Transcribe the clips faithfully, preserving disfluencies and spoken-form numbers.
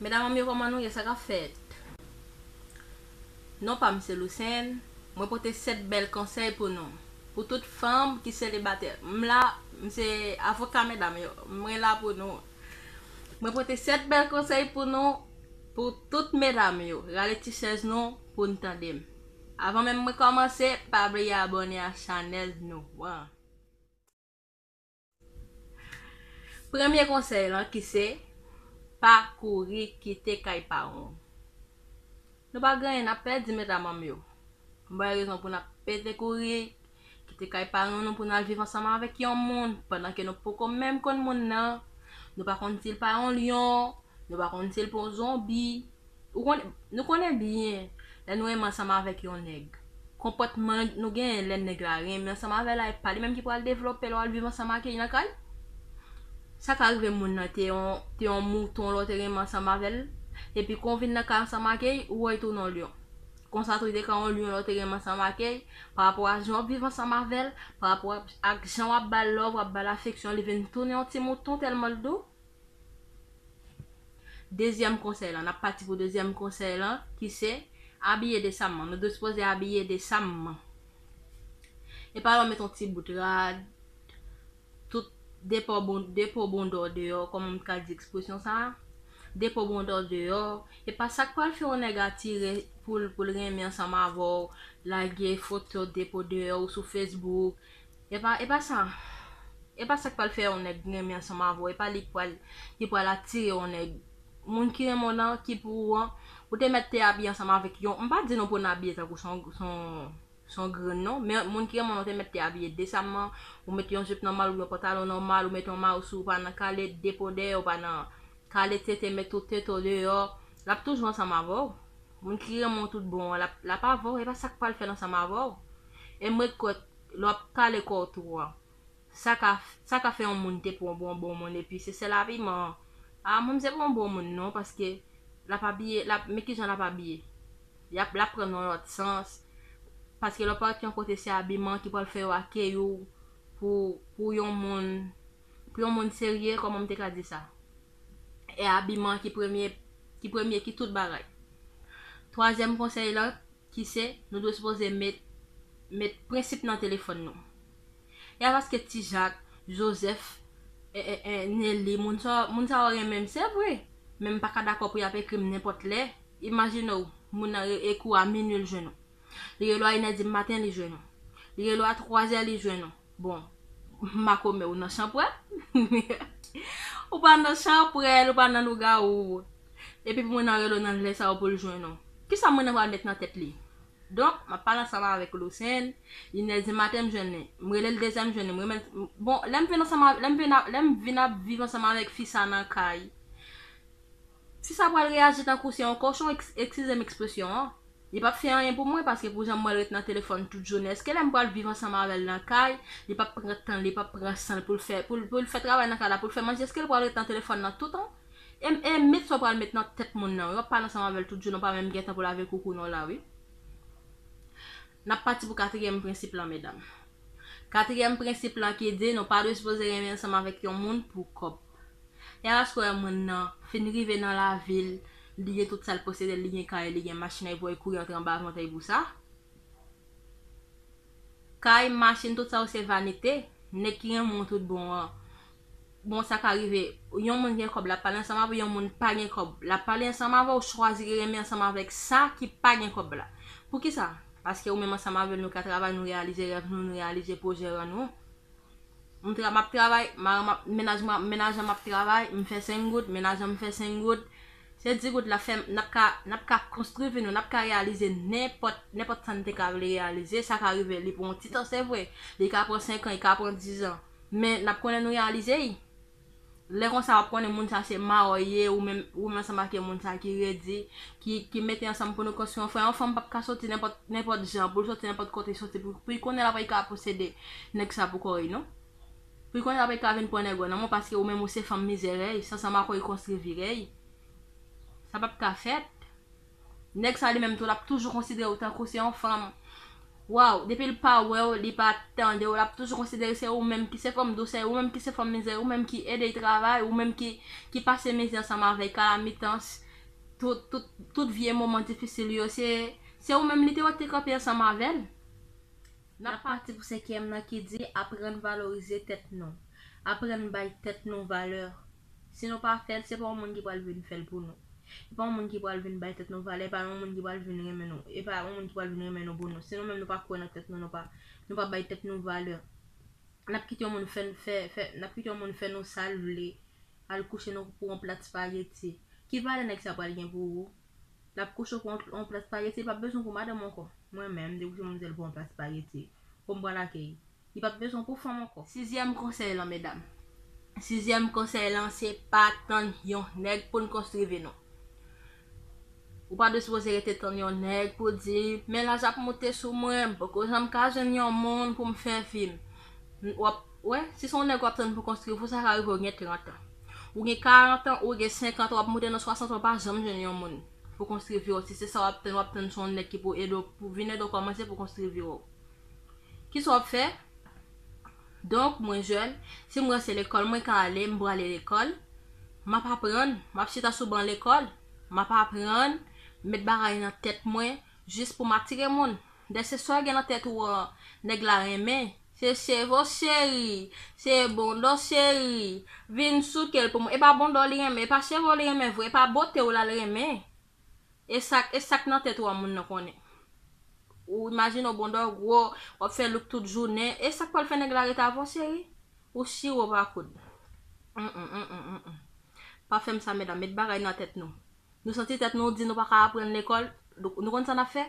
Medam yo, kòman nou ye? Sa k ap fèt? Non pa m se Lucène. Mwen pote sèt bèl konsèy pou nou. Pou tout fanm ki selibatè. M la, m se avoka medam yo. Mwen la pou nou. Mwen pote sèt bèl konsèy pou nou, pou tout medam yo. Rale ti chèz nou pou n tande m. Avan menm mwen kòmanse, pa bliye abòne a chanèl nou an. Premye konsèy lan ki se, pa kouri kite kay paran w. Nou pa gen anyen n ap pèdi, medam yo. M bay rezon pou n ap pete kouri, kite kay paran nou pou n al viv ansanm avèk yon moun, pandan ke nou poko menm konn moun nan, nou pa konn si l pa yon lyon, nou pa konn si l pa yon zonbi. Ou konn, nou konnen byen, lè nou renmen ansanm avèk yon nèg, konpòtman nou genyen lè nèg la renmen ansanm avè l la, e pa li menm ki pral devlope lè w al viv ansanm ak li nan kay. Sa ka rive moun nan te yon, te yon mouton lè w te renmen ansanm avè l, epi kon w vin nan kay ansanm ak li, ou wè l tounen yon lyon. Konsa tou, li te ka yon lyon lè w te renmen ansanm ak li, pa rapò a jan w ap viv ansanm avè l, pa rapò ak jan w ap ba l love, w ap ba l afeksyon, li vin tounen yon ti mouton tèlman l dou. Dezyèm konsèy lan, n ap pati pou dezyèm konsèy lan, ki se abiye desamman. Nou dwe sipoze abiye desamman. E pa lè w met yon ti bout rad, tout depo bon, depo bondò deyò, kòman m ka di ekspresyon sa a? Depo bondò deyò. E pa sa k pral fè yon nèg atire pou l, pou l renmen ansanm avè w, lage foto depo deyò ou sou Facebook. E pa, e pa sa. E pa sa k pral fè yon nèg renmen ansanm avè w. E pa li k pral, ki pral atire yon nèg. Moun ki renmen w nan, ki pou ou an, ou te mèt te abiye ansanm avèk yon. M pa di nou pou n abiye tankou se yon, se yon, se yon grenn non. Men moun ki renmen w nan, ou te mèt te abiye desamman. Ou met yon jip nòmal, ou yon pantalon nòmal, ou met yon mayo sou, ou pa nan kale depo dèyè, ou pa nan kale tete, met tout tete w deyò. L ap toujou ansanm avè w. Moun ki renmen w tout bon an, l ap, l ap avè w. E pa sa k pral fè l ansanm avè w. E m rekwè lè w ap kale kò w twò an. Sa ka, sa ka fè yon moun te pran w pou yon bon moun, epi se sèl abiman an. A, mwen, m se pa yon bon moun non, paske l ap abiye, l ap, men kijan l ap abiye? L ap, l ap pran nan yon lòt sans. Paske lè w pati yon kote, se abiman ki pral fè yo akeyi w pou, pou yon moun, pou yon moun serye, kòman m te ka di sa? E abiman ki premye, ki premye, ki tout bagay. Twazyèm konsèy la, ki se, nou dwe sipoze met, met prensip nan telefòn nou. E pa paske Ti Jak, Jozèf, e, e, e, Neli, moun sa, moun sa yo renmen m, se vre. Men m pa ka dakò pou y ap ekri m nenpòt lè. Imajine w, moun nan re-, ekri w a minui l jwenn ou. Li rele w a inèdi maten, li jwenn ou. Li rele w a twazè, li jwenn ou. Bon, makomè, ou nan chanpwèl? Ou pa nan chanpwèl, ou pa nan lougawou. Epi pou moun nan rele w nan lè sa yo pou l jwenn ou. Kisa moun nan pral met nan tèt li? Donk, m ap pale ansanm avèk Lucène, inèdi maten m jwenn li. M rele l dezè m jwenn li. M renmen l, bon, lè m vin ansanm avè, lè m vin a, lè m vin ap viv ansanm avèk fi sa nan kay, fi sa pral reyaji tankou se yon kochon, eks-, eskize m ekspresyon an. Li p ap fè anyen pou mwen, paske pou jan m wè l ret nan telefòn tout jounen, èske lè m pral viv ansanm avè l nan kay, li p ap pran tan l, li p ap pran san l pou l fè, pou l, pou l fè travay nan kay la, pou l fè manje, èske l pral ret nan telefòn nan tout tan? E, e met sa w pral met nan tèt moun nan wi. W ap pale ansanm avè l tout jounen, w pa menm gen tan pou lave koukou non la wi. N ap pati pou katriyèm prensip lan, medam. Katriyèm prensip lan ki di nou pa dwe sipoze renmen ansanm avèk yon moun pou kòb. E alòske w wè moun nan fin rive nan lavil, li gen tout sa l posede, li gen kay, li gen machin, epi w kouri antre anba vant li pou sa. Kay, machin, tout sa yo se vanite. Nèg ki renmen w tout bon an. Bon, sa ka rive, yon moun gen kòb, l ap pale ansanm avè w, yon moun pa gen kòb, l ap pale ansanm avè w, chwazi renmen ansanm avèk sa ki pa gen kòb la. Poukisa? Paske ou menm ansanm avè l, nou ka travay, nou reyalize rèv nou, nou reyalize pwojè nou. M tra-, m ap travay, madanm ap, mennaj mwen, mennaj an m ap travay, m fè senk goud, mennaj an m fè senk goud. Se di goud la fè, n ap ka, n ap ka konstwi vi nou, n ap ka reyalize nenpòt, nenpòt sa n te ka vle reyalize. Sa ka rive, li pran yon ti tan, se vre. Li ka pran senk an, li ka pran diz an. Men n ap konnen nou reyalize l. Lè konsa, w ap konnen moun sa se mawon l ye, ou menm, ou menm ansanm ak moun sa ki redi, ki, ki mete ansanm pou nou konstwi yon fanm. Yon fanm p ap ka soti nenpòt, nenpòt jan, pou l soti nenpòt kote, soti pou, pou l konnen l ap ka posede nèg sa pou kò li, non. Pou l konnen l ap ka vin pran nèg ou nan men w, paske ou menm ou se fanm mizèrèy, se ansanm ak ou l konstwi vi l. Sa p ap ka fèt. Nèg sa li menm tou, l ap toujou konsidere w tankou se yon fanm. Waw, depi l pa wè w, li pa tande w, l ap toujou konsidere se ou menm ki se fanm dousè, ou menm ki se fanm mizè, ou menm ki ede l travay, ou menm ki, ki pase mizè ansanm avè l, kalamitans, tout, tout, tout vye moman difisil yo, se, se ou menm li te wè te kanpe ansanm avè l. N ap pati pou senkyèm nan ki di aprann valorize tèt nou. Aprann bay tèt nou valè. Si nou pa fè l, se pa yon moun ki pral vin fè l pou nou. E pa yon moun ki pral vin bay tèt nou valè, e pa yon moun ki pral vin renmen nou, e pa yon moun ki pral vin renmen nou pou nou. Si nou menm nou pa kwè nan tèt nou, nou pa, nou pa bay tèt nou valè. N ap kite yon moun fè, fè, fè, n ap kite yon moun fè nou sa l vle, al kouche nou pou yon plat spageti. Ki valè nèg sa pral gen pou ou? L ap kouche w pou yon, yon plat spageti, li p ap bezwen pou madanm ankò. Mwen menm, m te kouche manmzèl pou yon plat spageti. Pou m pran lakèy. Li p ap bezwen pou fanm ankò. Sizyèm konsèy lan, medam. Sizyèm konsèy lan, se pa tann yon nèg pou n konstwi vi nou. Ou pa dwe sipoze rete tann yon nèg pou di, men laj ap moute sou mwen, m poko janm ka jwenn yon moun pou m fè vi m. W ap, wè, si se yon nèg w ap tann pou konstwi vi w, sa ka rive w gen trant an. Ou gen karant an, ou gen senkant an, w ap moute nan swasant an, w pa janm jwenn yon moun pou konstwi vi w. Si se sa w ap tann, w ap tann se yon nèg ki pou ede w, pou vin ede w kòmanse pou konstwi vi w. Kisa w ap fè? Donk, mwen jèn, si m ranse lekòl, mwen ka ale, m prale lekòl, m ap aprann, m ap chita sou ban lekòl, m ap aprann, met bagay nan tèt mwen, jis pou m atire moun. Dè se sa w gen nan tèt ou an, nèg la renmen, se cheve w cheri, se bonda w cheri, vin souke l pou mwen. E pa bonda w li renmen, e pa cheve w li renmen vre, e pa bote w la l renmen. E sa, e sa k nan tèt ou a moun nan konnen. Ou imajine w bonda w gwo, w ap fè look tout jounen. E sa k pral fè nèg la rete avè w, cheri? Ou chire w pa koud. Mm, mm, mm, mm, mm, mm. Pa fè m sa, medam. Met bagay nan tèt nou. Nou santi tèt nou di nou pa ka aprann lekòl. Nou, nou konn sa n ap fè?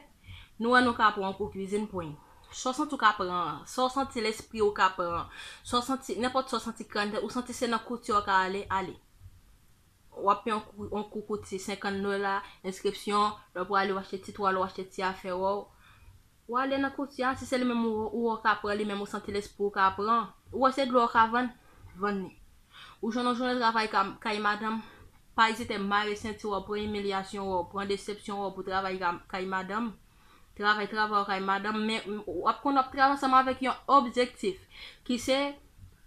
Nou wè nou ka pran yon kou kwizin, pran. Sa w santi w ka pran an. Sa w santi lespri w ka pran an. Sa w santi, nenpòt sa w santi k nan tèt, ou santi se nan kouti w ka ale, ale. W ap peye yon kou, yon kou kouti senkant dola, enskripsyon, lè w prale w achte ti twal, w achte ti afè w. W ale nan kouti a, si se li menm ou, ou wè w ka pran, li menm ou santi lespri w ka pran. Ou wè se dlo w ka vann, vann li. Ou jwenn yon jounen travay ka, kay madanm, pa ezite mare senti w, pran imilyasyon w, pran desepsyon w pou travay ka, kay madanm. Travay, travay w kay madanm, men w ap konn w ap travay ansanm avèk yon objektif, ki se,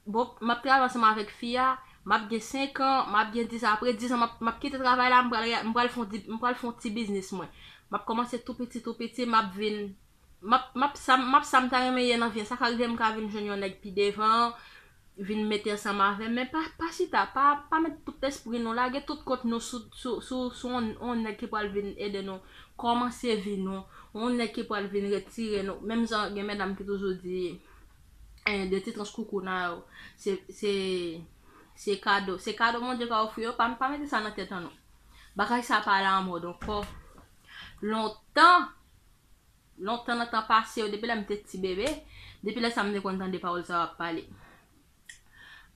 bon, m ap travay ansanm avèk fi a, m ap gen senk an, m ap gen dis an, apre dis an, m ap, m ap kite travay la, m pral, m pral fè yon ti, m pral fè yon ti biznis mwen. M ap kòmanse tou piti, tou piti, m ap vin, m ap, m ap sa, m ap sa m ta renmen ye nan vi an. Sa ka rive m ka vin jwenn yon nèg pi devan, vin mete ansanm avè m, men pa, pa chita, pa, pa met tout lespri nou, lage tout kont nou sou, sou, sou, sou yon, yon nèg ki pral vin ede nou kòmanse vi nou, yon nèg ki pral vin retire nou. Menm jan gen medam ki toujou di, eh, de ti tranch koukouna yo, se, se, se kado, se kado Bondye ka ofri yo, pa, pa mete sa nan tèt an nou. Bagay sa pa alamòd ankò. Lontan, Lontan nan tan pase yo, depi lè m te ti bebe, depi lè sa m te konn tande pawòl sa yo ap pale.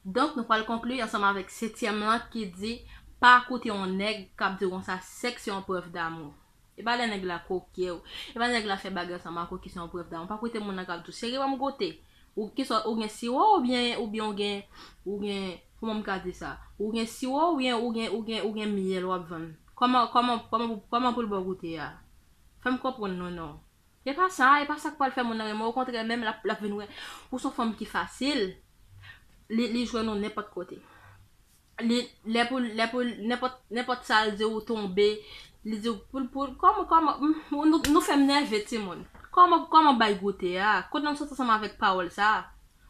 Donk, nou pral konkli ansanm avèk setyèm lan ki di, pa koute yon nèg k ap di w konsa, sèks se yon prèv damou. E pa lè nèg la koke w, e pa nèg la fè bagay ansanm ak ou ki se yon prèv damou. Pa koute moun nan k ap di w, cheri, ban m goute. Ou, kisa, ou gen siwo oubyen, oubyen ou gen, ou gen, kòman m ka di sa? Ou gen siwo oubyen ou gen, ou gen, ou gen myèl w ap vann? Kòman, kòman, kòman, kòman pou l ba w goute a? Fè m konprann nou non. E pa sa, e pa sa k pral fè moun nan renmen w. Okontrè, menm l ap, l ap vin wè ou se yon fanm ki fasil. Li, li jwenn ou nenpòt kote. Li, lè pou, lè pou, nenpòt, nenpòt sa l di ou tonbe, li di w pou l, pou l, kòman, kòman, m, nou, nou fè m nève timoun. Kòman, kòman bay goute a? Kote nou sot ansanm avèk pawòl sa a?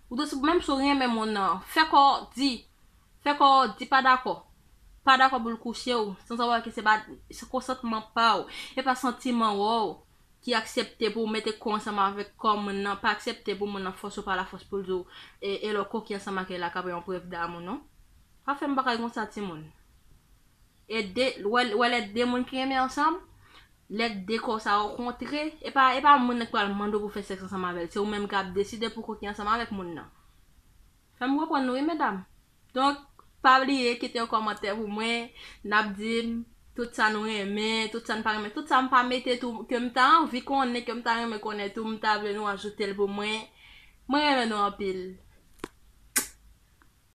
Ou di, menm si w renmen moun nan, fè kò w di, fè kò w di pa dakò. Pa dakò pou l kouche w, san sawa ke se pa, se konsantman pa w, e pa santiman w ki aksepte pou w mete kò ansanm avèk kò moun nan, pa aksepte pou moun nan fòse w pa lafòs pou l di w, e, e lè w koke ansanm ak li la ka yon prèv damou non. Pa fè m bagay konsa timoun. E de, wè, wè lè de moun ki renmen ansanm, lè de kò sa yo kontre, e pa, e pa moun nan ki pral mande w pou fè sèks ansanm avè l, se ou menm k ap deside pou koke ansanm avèk moun nan. Fè m konprann nou wi medam. Donk, pa bliye kite yon kòmantè pou mwen, n ap di m tout sa nou renmen, tout sa n pa renmen, tout sa m pa mete tou, ke m ta anvi konnen, ke m ta renmen konnen tou, m ta vle nou ajoute l pou mwen. Mwen renmen nou anpil.